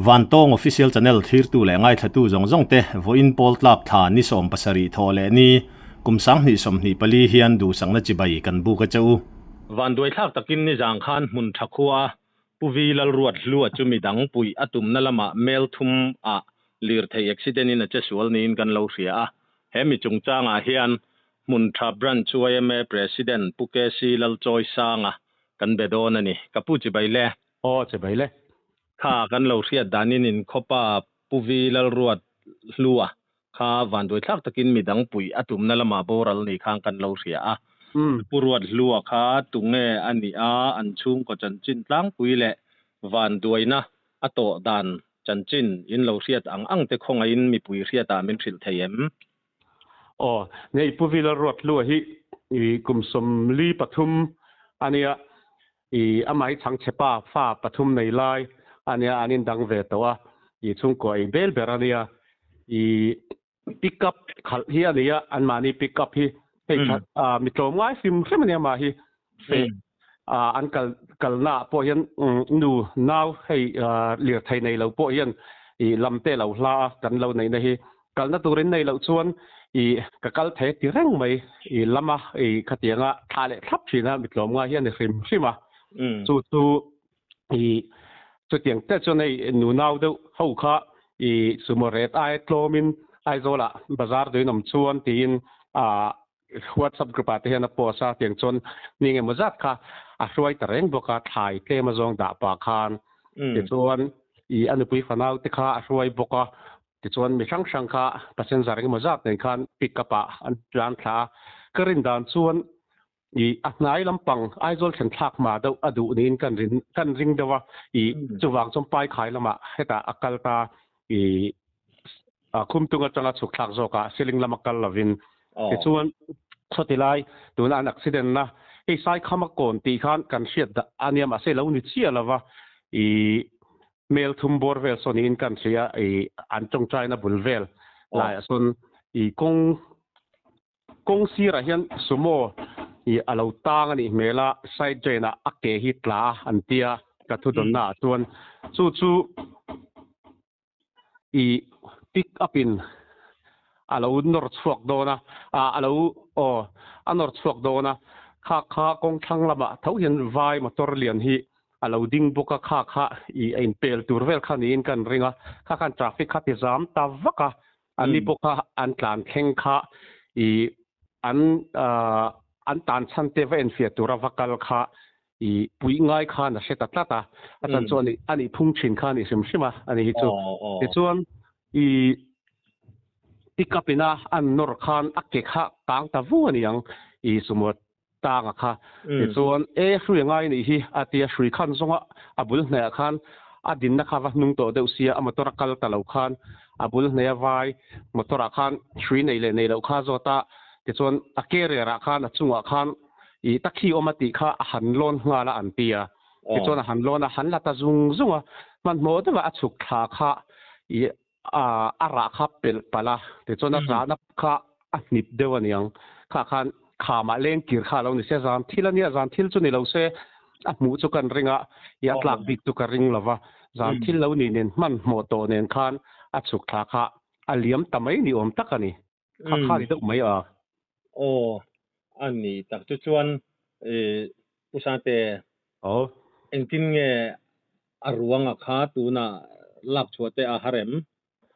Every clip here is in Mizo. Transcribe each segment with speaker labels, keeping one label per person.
Speaker 1: Vantawng Official Channel thlirtu leh ngaithlatu zawng zawng te vawiin pawl tlak thla ni 70 thawh leh ni kum 2024 hian duhsakna chibai kan buk a che u. Vanduaithlak takin nizang khan hmun tha khua a Pu Vi Lalruat Hlua chu midang puih a tumna lamah mel thum ah lirthei accident in a che sual niin kan lo hria a. He mi chungchangah hian hmun tha Branch yma President Pu KC Lalchawisanga kan be dawn a ni. Ka pu chibai le.
Speaker 2: Aw chibai le.
Speaker 1: Kha kan lo hriat danin inkhawpa Pu Vi Lalruat Hlua kha vanduaithlak takin midang puih a tumna lamah boral ni khan kan lo hria a. Pu Ruat Hlua kha tunge a nih a, an chhungkaw chanchin tlangpui leh vanduaina a tawh dan chanchin in lo hriat ang ang te khawngaihin mipui hriatah min hrilh thei em?
Speaker 2: Aw, nei Pu Vila Ruat Hlua hi i kum 43 a nia, i amah hi chhangchhe pa fa pathum nei lai a nia, an indang ve tawh a, i chhungkua ei bel ber a nia, i pick up khalh hi a ni a, anmahni pick up hi hei khat mi tlawm ngai hrim hrim a nia mah hi fe an kal kalna ah pawh hian nu nau hei lirthei nei lo pawh hian i lam te lo hla a kan lo neihna hi kalna turin nei loh chuan i ka kal thei ti reng mai i lama i khatianga thla leh thlap thin a mi tlawm ngai hi a ni hrim hrim a chu chu i chutiang te chuan hei nu nau deuh ho kha i sumo ret ai tlawmin Aizawlah bazar duin awm chuan tiin a WhatsApp group ah te hian a post a, tiang chuan ni engemaw zat kha a hruai ta reng bawk a, thlai tlem a zawng dah pah khan tichuan i a nupui fanau te kha a hruai bawk a, tichuan mi hrang hrang kha passenger engemaw zat nen khan pick up ah an tlan thla a, ka rin dan chuan i a hnai lampang Aizawl thlen thlak hma deuh a duh niin kan rin kan ring deuh a, i chuvang chuan Paikhai lamah hetah a kal ta i a khumtung atanga chhuk thlak zawkah ceiling lama kal lovin tichuan chhuati lai tuna an accident na hei Saikhama kawn tih khan kan hriat dah a nia mahse lo ni chiah lova i hmel thum bawr vel saw niin kan hria i an tawngtaina bul vel laiah sawn i kawng Kawng sirah hian sumo hi a lo tang a nih hmel a, side drain ah a ke hi tla a an tia ka thu dawnna ah chuan chu chu i pick up in a lo nawr chhuak dawn a, ah a lo aw a nawr chhuak dawn a, kha kha kawng thlang lamah tho hian vai motor lian hi a lo ding bawk a, kha kha i a inpel tur vel kha niin kan ring a, kha khan traffic kha ti zam ta vak a, An ni pawh kha an tlan thleng kha i an an tan chhan te va enfiah tura va kal kha i puih ngai khan a hre ta tlat a, a chan chu ani a nih phung thin kha a nih hrim hrim a ani hi chu. Tichuan i pick up ina an nawr khan a ke kha kang ta vu a ni ang i sumo tanga kha. Tichuan e hrui a ngai nih hi a ti a, hrui khan zawnga a bul hnaihah khan a dinna kha va hnung tawh deuh sia, a motor a kal ta lo khan a bul hnaih a vai motor ah khan hrui nei leh nei loh kha zawt a, tichuan a carrier ah khan a chungah khan ih takhi awm a tih kha a han lawn nghal a an ti a, tichuan a han lawn a, han la ta zung zung a, hmanhmawh deuhah a chhuk thla kha ih a rah kha pelh palh a, tichuan a rahna kha a hnip deuh a niang. Kha khan khamah leng kir kha a lo ni se, zan thil a nia, zan thil chu ni lo se a hmuh chu kan ring a, i a tlak bik chu ka ring lo va, zan thil lo nih nen hmanhmawh tawh nen khan a chhuk thla kha a liam ta mai ni awm tak a ni. Kha kha ni deuh mai a.
Speaker 1: Aw, a ni tak chu chuan Pu Sate, engtin nge a ruanga kha tuna lak chhuah te a har em?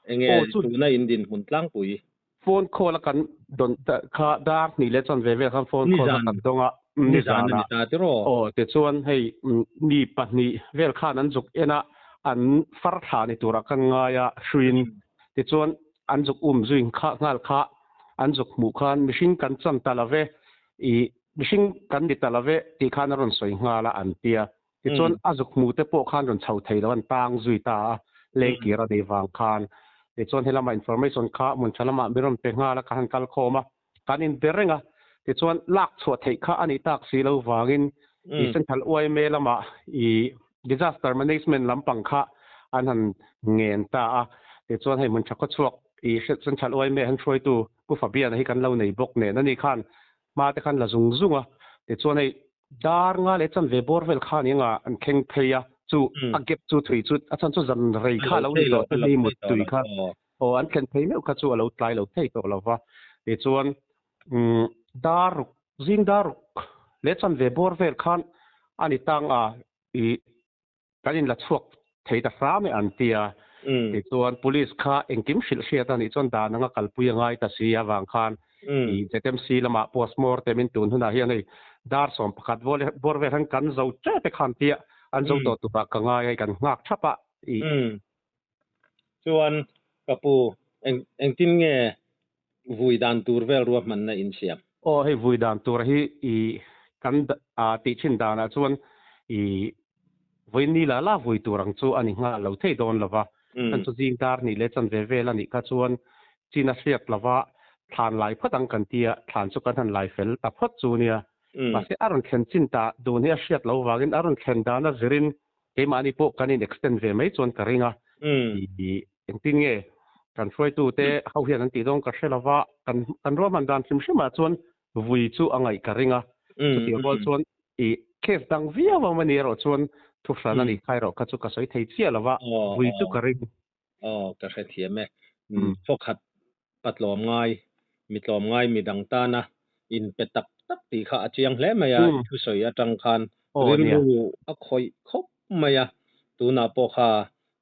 Speaker 1: Enge tuna in dinhmun tlangpui?
Speaker 2: Phone call a kan dawn kha dar hnih leh chuan ve vel khan phone call kha kan dawng a,
Speaker 1: nizan a ni ta tiraw?
Speaker 2: Aw, tichuan hei mi pahnih vel khan an zuk en a, an far thla ni turah kan ngai a, hruiin tichuan an zuk um zui nghal kha an zuk hmuh khan mihring kan chan ta lo ve, i mihring kan ni ta lo ve tih khan a rawn sawi nghal a an tia. Tichuan a zuk hmu te pawh khan rawn chho thei lo an tang zui ta a, lengkir a nei vang khan. Tichuan helama information kha hmun tha lamah min rawn pe nghal a, ka han kal khawm a, kan inbe reng a. Tichuan lak chhuah theih kha a nih tak si lo vangin i Central yma lamah i Disaster Management lampang kha an han ngen ta a. Tichuan hei hmun tha khawchhuak i Central yma han hruaitu Pu Fabian-a hi kan lo nei bawk nen a ni khan hma te khan la zung zung a. Tichuan hei dar nga leh chanve bawr vel kha ni anga an thleng phei a. Chu a gap chu thui chu a chhan chu zan rei kha a lo ni tawh te ni mut tui kha aw an thlen phei meuh kha chu a lo tlai lo thei tawh lo va. Tichuan umm dar ruk zing dar ruk leh chanve bawr vel khan a ni tang a ih kan in la chhuak thei ta hram e an ti a. Tichuan police kha engkim hrilh hriat a nih chuan dan anga kalpui a ngai ta si avang khan ih ZMC lamah postmortem in tun hunah hian hei dar 11 bawr vel hian kan zo tep e khan tia an zo tawh turah ka ngai a hei kan nghak thap a ih.
Speaker 1: Chuan ka pu eng engtin nge vui dan tur vel ruahmanna in siam?
Speaker 2: Aw hei vui dan tur hi ih kan tih thin danah chuan ih vawiin ni la la vui tur ang chu a ni nghal lo thei dawn lo va, chan chu zing dar nih leh chanve vel a nih kha chuan chin a hriat lo va, thlan lai phawt ang kan ti a, thlan chu kan han lai fel ta phawt chu nia. Mahse a rawn thlen chin ta dun hi a hriat lo vangin a rawn thlen dana zirin keimahni pawh kan in extend ve mai chuan ka ring a, ih engtin nge kan hruaitute ho hian an tih dawn ka hre lo va, kan kan ruahman dan hrim hrimah chuan vui chu a ngaih ka ring a, chutiang rual chuan ih case dang viau awm a ni erawh chuan thuhran a nih kha erawh kha chu ka sawi thei chiah lo va, vui chu ka ring.
Speaker 1: Aw ka hrethiam e. Thawkhat Pa tlawmngai, mi tlawmngai mi dang tana inpe tak tak tih kha a chiang hle mai a, i thusawi atang khan rilru a khawih khawp mai a, tunah pawh kha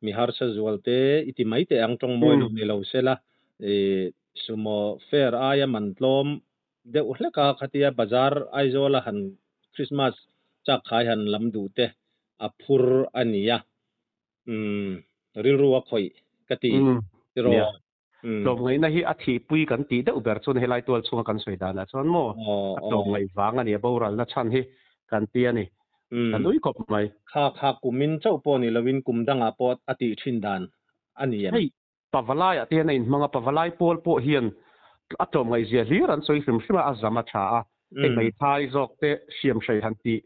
Speaker 1: mi harsa zual te i ti mai teh ang tawng mawi lo ni lo sela, i sumo fare aia man tlawm deuh hlek a, khatia bazar Aizawl a han Christmas chak khai han lam duh te a phur a ni a, umm rilru a khawih ka ti tiraw.
Speaker 2: Tlawmngaihna hi a thihpui kan tih deuh ber chuan helai tual chhunga kan sawi danah chuan maw a tlawmngaih vang a ni a, boralna chhan hi kan ti a ni. Ka nui khawp mai.
Speaker 1: Kha kha kumin chauh pawh ni lovin kum dangah pawh a tih thin dan a ni em?
Speaker 2: Hei Pavalaiah te hian a inhmang a, Pavalai pawl pawh hian a tlawmngaihzia hlir an sawi hrim hrim a, a zam a tha a. Hei hmeithai zawk te hriam hrei han tih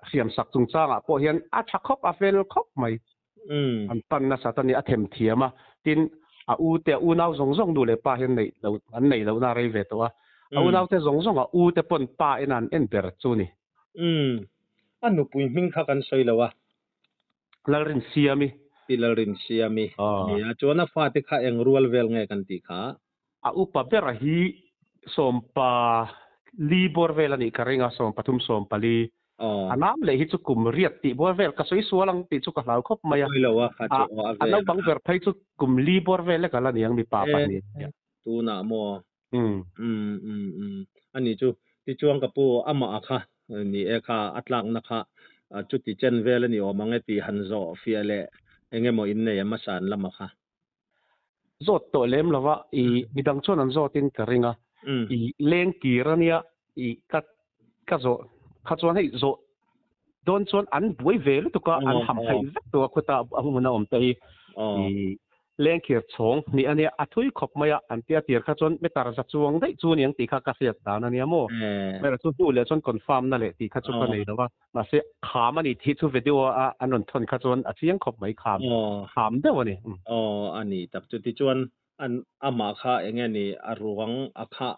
Speaker 2: hriam sak chungchangah pawh hian a tha khawp, a fel khawp mai. An pan nasat a ni, a them thiam a. Tin, a u te, a unau zawng zawng nu leh pa hian neih lo, an neih lohna a rei ve tawh a. A unau te zawng zawng a u te pawn pa en an en ber chu ni.
Speaker 1: A nupui hming kha kan sawi lo a.
Speaker 2: Lalrinsiami.
Speaker 1: Pi Lalrinsiami a ni a. Chuan a fate kha eng rual vel nge kan tih kha?
Speaker 2: A upa bera hi 14 bawr vel a nih ka ring a, 13, 14. A nam leh hi chu kum riat tih bawr vel ka sawi sual ang tih chu ka hlau khawp mai a. A naupang ber phei chu kum li bawr vel lek a la ni ang mipa pahnih.
Speaker 1: Tunah maw? A ni chu. Tichuan ka pu amah a kha ni e kha a tlakna kha chuti chen vel a ni awm ang e tih han zawh fiah leh eng emaw innei em a san lama kha.
Speaker 2: Zawt tawh lem lova i midang chuan an zawtin ka ring a, i leng kir a nia i ka ka zawh kha chuan hei zawh dawn chuan an buai ve lutuk a, an ham theih vek tawh a khawta a hmun a awm te hi i leng khir chhawng hnih a nia a thui khawp mai a an tia tir kha chuan meter za chuang daih chu a niang tih kha ka hriat dan a nia maw. Hmel chu hnu leh chuan confirm na leh tih kha chu ka nei lo a. Mahse, kham a ni tih chu video a an rawn thawn kha chuan a chiang khawp mai, kham kham deuh a ni.
Speaker 1: Aw, a ni tak chu. Tichuan, an amah kha eng nge ni a ruang a khah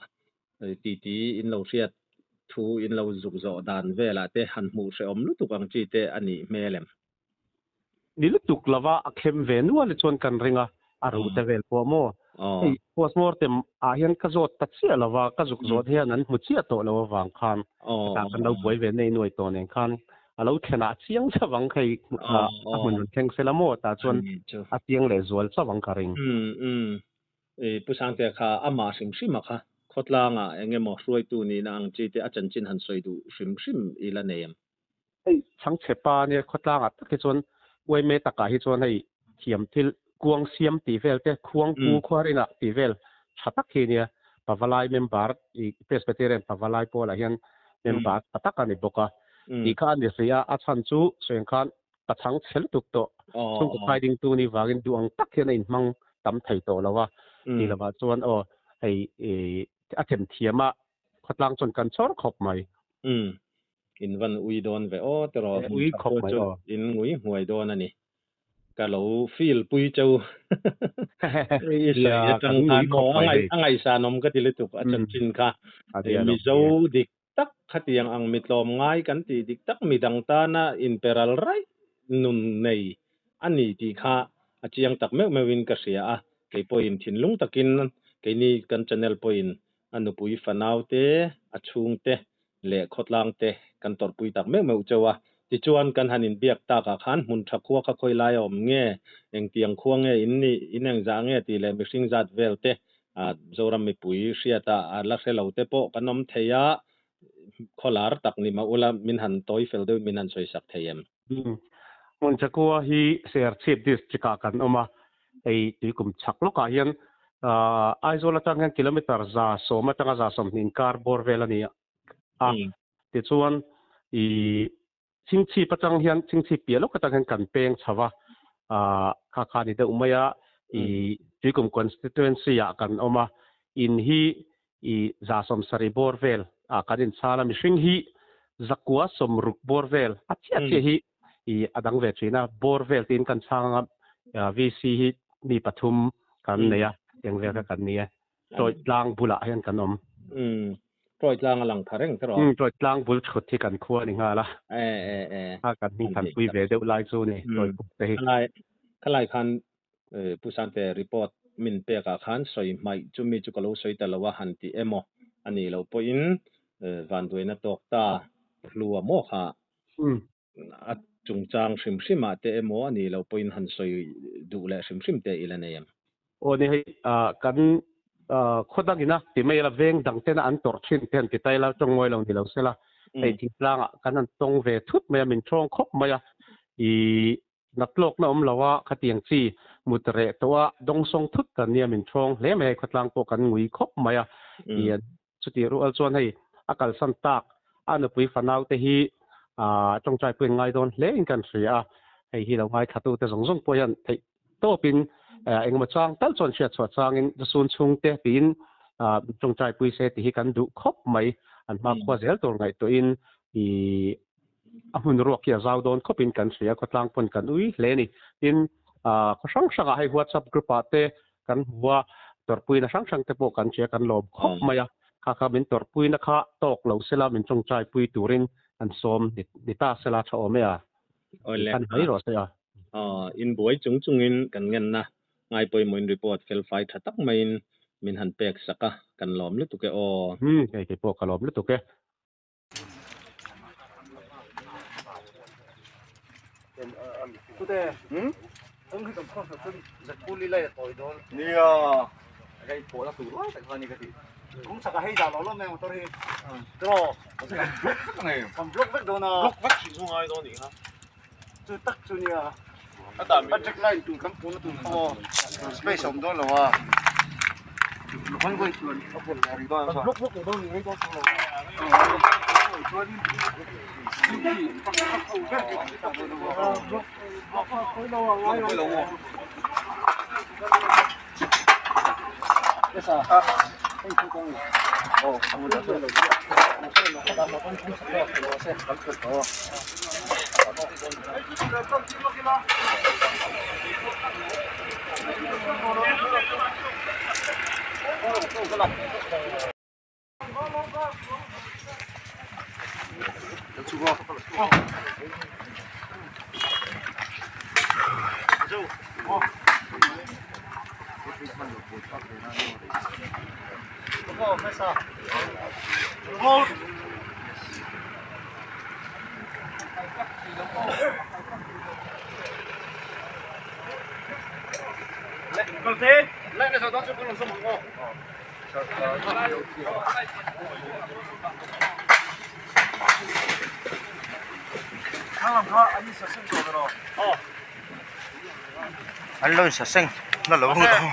Speaker 1: ti ti in lo hriat thu in lo zuk zawh dan velah te han hmuh hrehawm lutuk ang chi te a nih hmel em?
Speaker 2: Ni lutuk lova a khem ve nual chuan kan ring a, a ruh te vel pawh maw? Hei postmortem ah hian ka zawt ta chiah lova, ka zuk zawt hian an hmu chiah tawh lo avang khan hetah kan lo buai ve nei nuai tawh nen khan a lo thlen ah chiang chauh ang hei a hmun rawn thleng sela maw tah chuan a chiang leh zual chauh ang ka ring.
Speaker 1: Pu Sangtea kha amah hrim hrim a kha khawtlangah eng emaw hruaitu nihna ang chi te a chanchin han sawi duh hrim hrim ila nei em?
Speaker 2: Hei chhangchhe pa nia khawtlangah tak hi chuan uaime takah hi chuan hei thiam thil kuang siam tih vel te khuang pu khuarinah tih vel tha tak hi nia Pavalai member i Presbyterian Pavalai pawlah hian member tha tak a ni bawk a tih kha a ni hrih a, a chhan chu sawiang khan ka chhangchhe lutuk tawh chhungkaw phai dingtu ni vangin duh ang tak hian a inhmang tam thei tawh lo a tih lovah chuan aw hei a themthiam a khawtlang chuan kan chhawr khawp mai.
Speaker 1: In van ui dawn ve aw tiraw
Speaker 2: ui khawp mai aw.
Speaker 1: In ngui hmuai dawn a ni. Ka lo feel pui cheu. I sawi atang khan maw a ngaihsan awm ka ti lutuk a chanchin kha. Mizo dik tak khatiang ang mi tlawm ngai kan tih dik tak midang tana inperal raih nun nei a ni tih kha a chiang tak meuh meuhin ka hria a, kei pawhin thinlung takin keini kan channel pawhin a nupui fanau te, a chhungte leh khawtlang te kan tawrhpui tak meuh meuh cheu a. Tichuan kan han inbiak takah khan hmun tha khua kha khawi lai a awm nge, engtiang khua nge in nih, in engzah nge tih leh mihring zat vel te Zoram mipui hriata a la hre lo te pawh kan awm thei a, khawlar tak ni mah ula min han tawi fel deuhin min han sawisak thei em?
Speaker 2: Hmun tha khua hi Serchhip District ah kan awm a, hei tuikum chhak lawkah hian Aizawl atang hian kilometer 110 atanga 120 inkar bawr vel a ni a. Tichuan i Chhingchhip atang hian Chhingchhip piah lawk atang hian kan peng chho a, kha kha a ni deuh mai a, i Tuikum constituency ah kan awm a, in hi i 170 bawr vel ah kan inchhal a, mihring hi 160 bawr vel a chiah chiah hi i a dang ve thin a, bawr vel tiin kan chhang anga VC hi mi pathum kan nei a, eng vel kha kan ni e. Tawih tlang bulah hian kan awm.
Speaker 1: Umm, Tawih tlang a lang tha reng tawh.
Speaker 2: Umm, Tawih tlang bul thut hi kan khua a ni nghal a.
Speaker 1: E e e.
Speaker 2: A kan hming than pui ve deuh lai chu ni, Tawih puk te hi.
Speaker 1: Khalai, khalai khan Pu Sante report min pek ah khan sawi hmaih chu mi chu ka lo sawi ta lo a han ti emaw a nih loh pawhin vanduaina tawk ta hlua maw kha. A chungchang hrim hrim ah te emaw a nih loh pawhin han sawi duh leh hrim hrim te i la nei em?
Speaker 2: Aw ni hei, kan khaw dangin a ti mai la, veng dang tena an tawrh thin te han ti ta ila, tawng ngawi lo ni lo sela, hei thingtlang ah kan han tawng ve thut mai a, min thawng khawp mai a, i natlawkna awm lo a, khatiang chi mut reh tawh a, dawngsawng thut kan nia min thawng hle mai a, khawtlang pawh kan ngui khawp mai a, i Chutih rual chuan hei a kalsan tak a nupui fanau te hi tawngtai pawhin ngai dawn hle in kan hria a, hei hi lo ngaithla te zawng zawng pawh hian theih tawpin engemaw chang tal chuan hriatchhuah changin Jasun chhungte tiin tawngtai pui se tih hi kan duh khawp mai, an hmakhua zel tur ngaihtuahin i a hmun ruak hi a zau dawn khawpin kan hria, khawtlang pawn kan ui hle a ni. Tin, khaw hrang hrangah hei WhatsApp group ah te kan hmu a, tawrhpuina hrang hrang te pawh kan hria, kan lawm khawp mai a, kha kha min tawrhpuina kha tawk lo sela min tawngtai pui turin an sawm ni ta sela tha awm e a, kan mai rawh se a.
Speaker 1: Inbuai chung chungin kan ngenna ngai pawimawhin report fel fai tha tak maiin min han pek sak a, kan lawm lutuk e aw.
Speaker 2: Hei kei pawh ka lawm lutuk e.
Speaker 3: An lo insaseng na lo ang aw.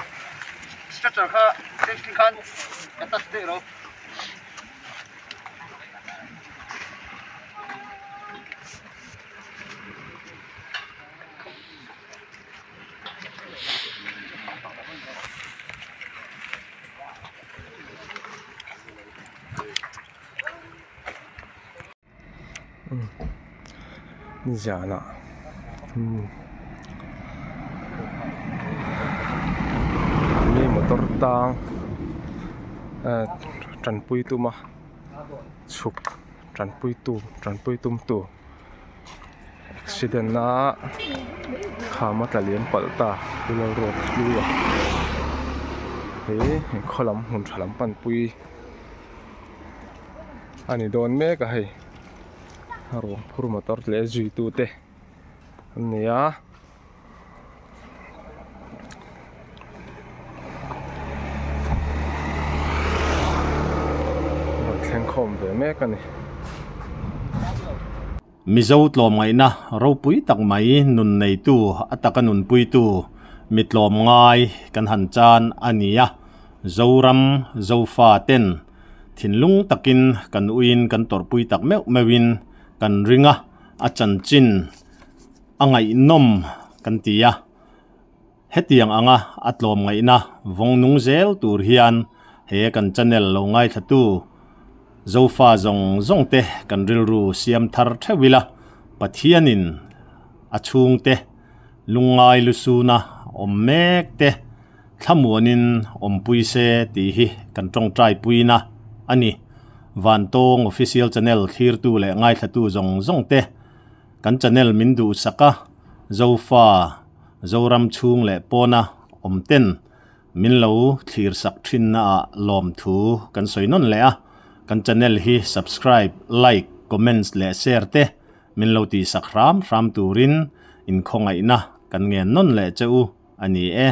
Speaker 4: Nizanah mi motor tang tanpui tuma chhuk tanpui tu tanpui tum tu. Accident a kham a tla liam palh ta Pu Lalruathlua hi khaw lam hmun tha lam panpui a ni dawn mek a hei a ruang phur motor leh zui tu te an ni a. Rawn thleng khawm ve mek a ni.
Speaker 1: Mizo tlawmngaihna ropui tak mai nun neitu a taka nunpuitu mi tlawmngai kan han chan a ni a, Zoram Zofa ten thinlung takin kan uiin kan tawrhpui tak meuh meuhin kan ring a, a chanchin a ngaihnawm kan ti a, hetiang anga a tlawmngaihna vawng nung zel tur hian he kan channel lo ngaithlatu Zofa zawng zawng te kan rilru siam thar theuh ila, Pathianin a chhungte lungngai lusuna awm mek te thlamuanin awmpui se tih hi kan tawngtai puina a ni. Vantawng Official Channel thlirtu leh ngaithlatu zawng zawng te Kan channel min duhsak a, Zofa, Zoram chhung leh pawna awm ten min lo thlir sak thinna ah lawmthu kan sawi nawn leh a, kan channel hi subscribe, like, comments leh share te min lo tihsak hram hram turin inkhawngaihna kan ngen nawn leh che u a ni e.